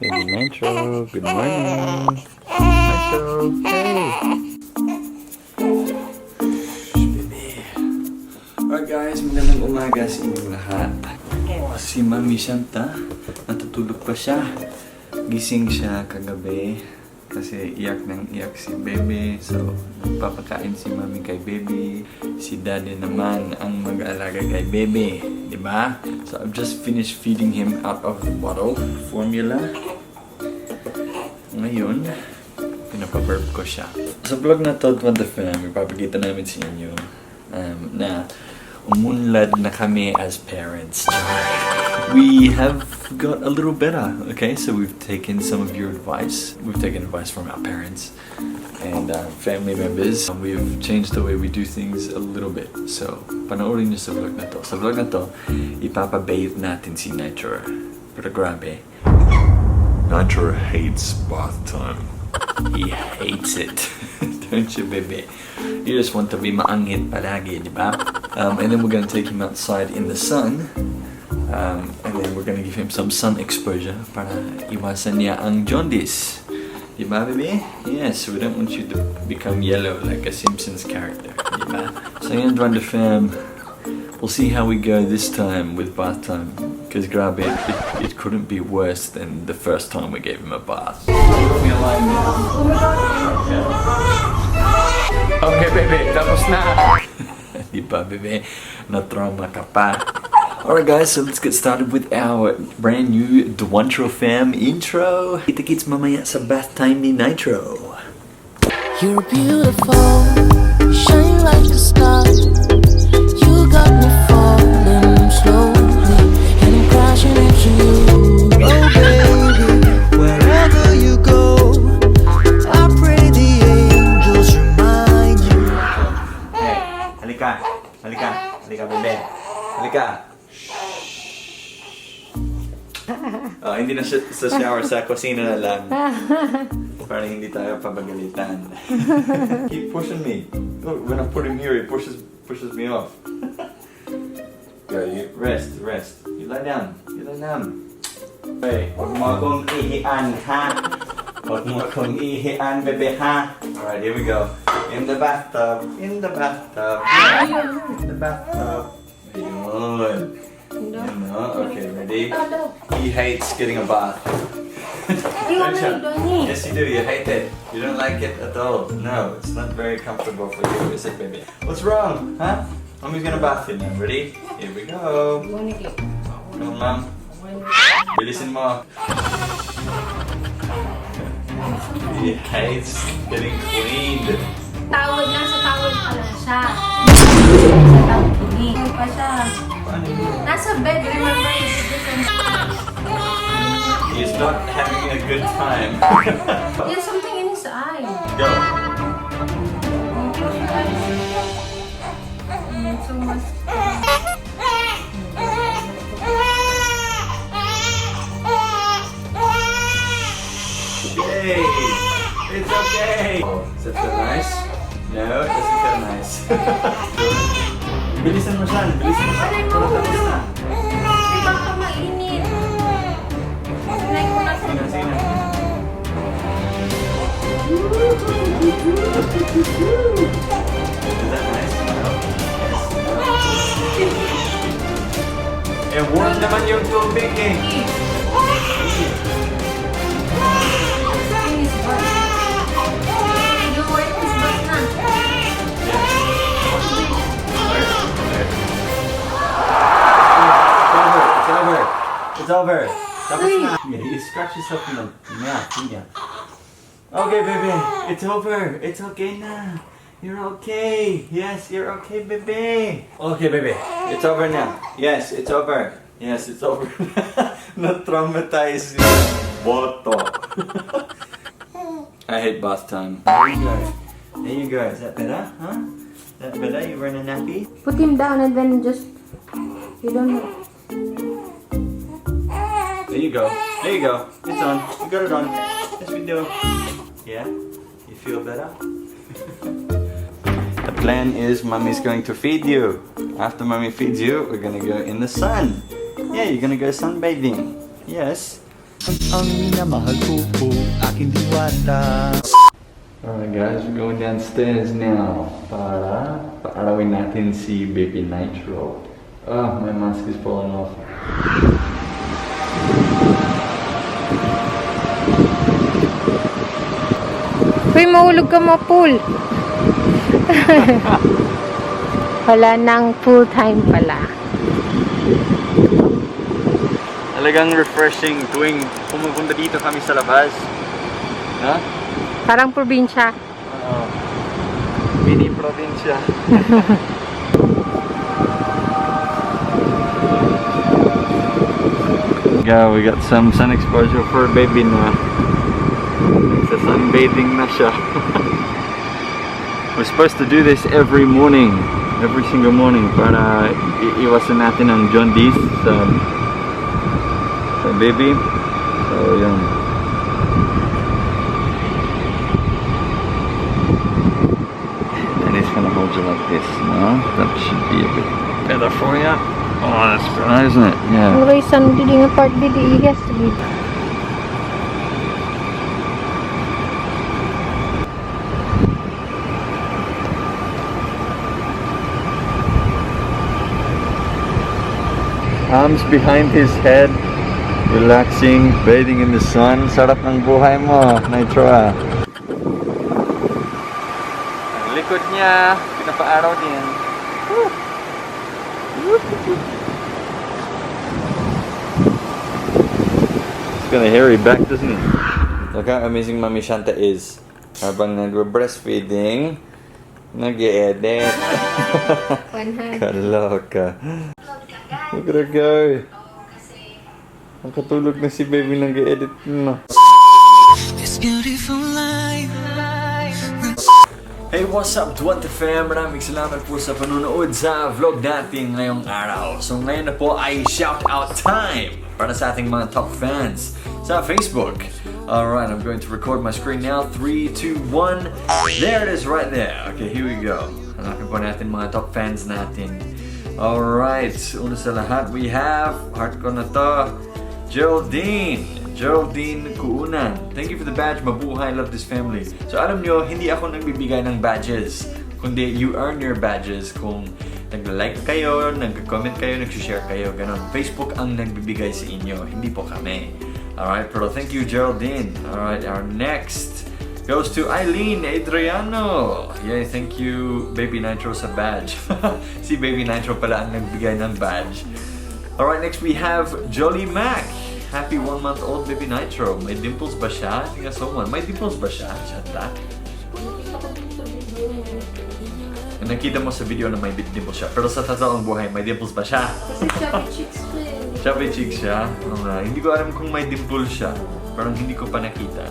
Baby Nitro, good morning. Nitro, hey. Shh, baby. Alright guys, magandang umaga sa inyong lahat. Oh, si Mami Shanta, natutulog pa siya. Gising siya kagabi kasi iyak ng iyak si baby. So, nagpapakain si Mami kay baby. Si Daddy naman ang mag-aalaga kay baby. Di ba? So, I've just finished feeding him out of the bottle formula. Ngayon, pinapaburp ko siya. Sa vlog na to, What the Fam, ipapakita namin sa inyo na umunlad na kami as parents. We have got a little better, okay? So we've taken some of your advice. We've taken advice from our parents and family members. We've changed the way we do things a little bit. So, panoorin niyo sa vlog na to. Sa vlog na to, ipapabathe natin si Nitro. Pero grabe, Nitro hates bath time. He hates it. Don't you, baby? You just want to be maanghit palagi, di ba? And then we're gonna take him outside in the sun. And then we're gonna give him some sun exposure para iwasan niya ang jaundice. Di ba, baby? Yes, we don't want you to become yellow like a Simpsons character. Di ba? So yan, Duanda fam. We'll see how we go this time with bath time. Because grabe, it couldn't be worse than the first time we gave him a bath. Okay, baby, tapos na. Di ba, baby? Na-trauma ka pa. Alright guys, so let's get started with our brand new Dwantro Fam intro. Kita-kits mamaya sa bath time ni Nitro. You're beautiful, you shine like a star. You got me falling slowly, and I'm crashing into you. Oh baby, wherever you go, I pray the angels remind you. Hey, halika. Halika. Halika, bebe. Halika. Oh, hindi na siya sa shower, sa kusina na lang. Para hindi tayo pabagalitan. Keep pushing me. Look, when I put him here, he pushes me off. Go, you rest, rest. You lie down. You lie down. Hey, huwag mo akong ihian, ha? Huwag mo akong ihian, bebe, ha? Alright, here we go. In the bathtub. In the bathtub. In the bathtub. Ayun. Yun, no? Okay, ready? He hates getting a bath. Don't you? Yes, you do. You hate it. You don't like it at all. No, it's not very comfortable for you, is it, baby? What's wrong? Huh? Mommy's gonna bath you now. Ready? Here we go. Come on, Mom. Bilisin mo. He hates getting cleaned. Towel, nasa towel pa lang siya. Sa towel pa siya. Paano yun? Nasa bed, remember, you did this and He's not having a good time. There's something in his eye. Go. Close your eyes. So much. Yay! It's okay! Oh, does that feel nice? No, it doesn't feel nice. Bilisan mo siya, bilisan mo siya. Aray mo, Tapos na. Di baka mainit. Sinay ko na sa Sige na, sige na. Is that nice? No? Yes. No? Eh, warm naman yung tubig eh. In his butt. You wipe his butt na. Yeah. It's over. It's over. It's over. Tapos na. Yeah, you scratch yourself in the mouth, didn't you? Okay, baby. It's over. It's okay na. You're okay. Yes, you're okay, baby. Okay, baby. It's over now. Yes, it's over. Yes, it's over. Not traumatized. Boto. I hate bath time. There you go. There you go. Is that better? Huh? Is that better? You wearing a nappy? Put him down and then just, you don't know. There you go. There you go. It's on. You got it on. Yes, we do. Yeah? You feel better? The plan is Mommy's going to feed you. After Mommy feeds you, we're gonna go in the sun. Yeah, you're gonna go sunbathing. Yes. Ang minamahal ko po, aking diwata. Alright guys, we're going downstairs now para paarawin natin si Baby Nitro. Oh, my mask is falling off. Uy, mahulog ka mo, pool. Wala nang pool time pala. Talagang refreshing tuwing pumupunta dito kami sa labas. Ha? Parang probinsya. Oo. Mini probinsya. Yeah, we got some sun exposure for baby na. Nagsa sunbathing na siya. We're supposed to do this every morning. Every single morning para iiwasan natin ang jaundice sa baby. So, yun. And he's gonna hold you like this, no? That should be a bit better for you. Oh, that's better, isn't it? Yeah. Always sun didi nga part didi yes. Arms behind his head, relaxing, bathing in the sun. Sarap ng buhay mo, Nitro ah. Ang likod niya, pinapaaraw din. Woo! He's got a hairy back, doesn't he? Look how amazing Mami Shanta is. Habang nagbe-breastfeeding, nag-e-edit. One hand. Kaloka. Look at her go. Nakatulog na si baby, nag-edit na. This beautiful life. Hey, what's up, Duwante fam? Maraming salamat po sa panonood sa vlog natin ngayong araw. So ngayon na po ay shout out time para sa ating mga top fans sa Facebook. Alright, I'm going to record my screen now. 3, 2, 1. There it is right there. Okay, here we go. Hanapin po natin mga top fans natin. Alright, una sa lahat, we have, heart ko na to, Geraldine. Geraldine Kuunan. Thank you for the badge. Mabuhay. Love this family. So alam nyo, hindi ako nagbibigay ng badges. Kundi you earn your badges kung nagla-like kayo, nag-comment kayo, nag-share kayo, ganun. Facebook ang nagbibigay sa inyo, hindi po kami. Alright, pero thank you, Geraldine. Alright, our next goes to Eileen Adriano. Yay, thank you, Baby Nitro, sa badge. Si Baby Nitro pala ang nagbigay ng badge. Alright, next we have Jolly Mac. Happy 1-month-old Baby Nitro. May dimples ba siya? I think I saw one. May dimples ba siya? Shanta? Nakita mo sa video na may dimples siya. Pero sa totoong buhay, may dimples ba siya? Kasi chubby cheeks ko eh. Chubby cheeks siya. Oo nga. Hindi ko alam kung may dimple siya. Parang hindi ko pa nakita.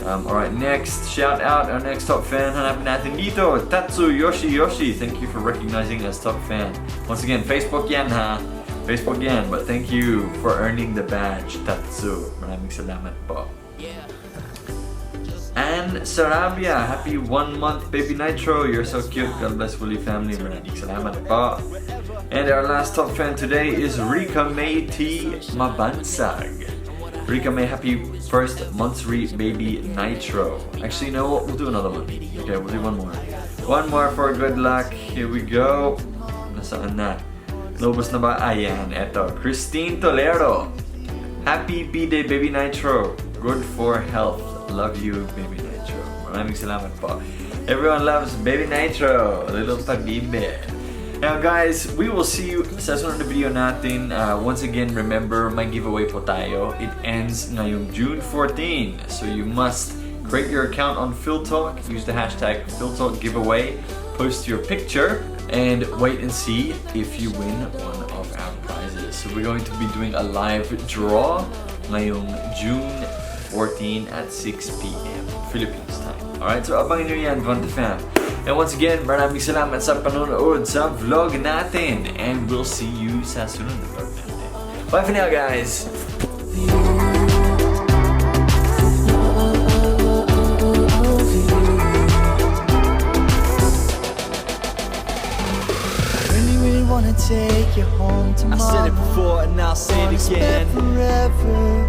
Alright, next, shout out our next top fan. Hanapin natin dito, Tatsu Yoshi Yoshi. Thank you for recognizing as top fan. Once again, Facebook yan ha. Facebook yan. But thank you for earning the badge, Tatsu. Maraming salamat po. Ann Sarabia, happy 1 month Baby Nitro. You're so cute. God bless Willie family. Maraming salamat po. And our last top fan today is Rika May T. Mabansag. Rika May, happy first monthsary Baby Nitro. Actually, you know what? We'll do another one. Okay, we'll do one more. One more for good luck. Here we go. Nasaan na? Lobos na ba? Ayan, eto. Christine Tolero. Happy B-Day, Baby Nitro. Good for health. Love you, Baby Nitro. Maraming salamat po. Everyone loves Baby Nitro. Little pabibe. Now guys, we will see you sa sunod na video natin. Once again, remember, may giveaway po tayo. It ends ngayong June 14. So you must create your account on PhilTalk. Use the #PhilTalkGiveaway. Post your picture and wait and see if you win one of our prizes. So we're going to be doing a live draw ngayong June 14 at 6 p.m. Philippines time. Alright, so abangan nyo yan, Vonte fam. And once again, maraming salamat sa panonood sa vlog natin. And we'll see you sa sunod na vlog natin. Bye for now, guys! Really, really wanna take you home I tomorrow. said it before and I'll say Wanna it again. spend forever.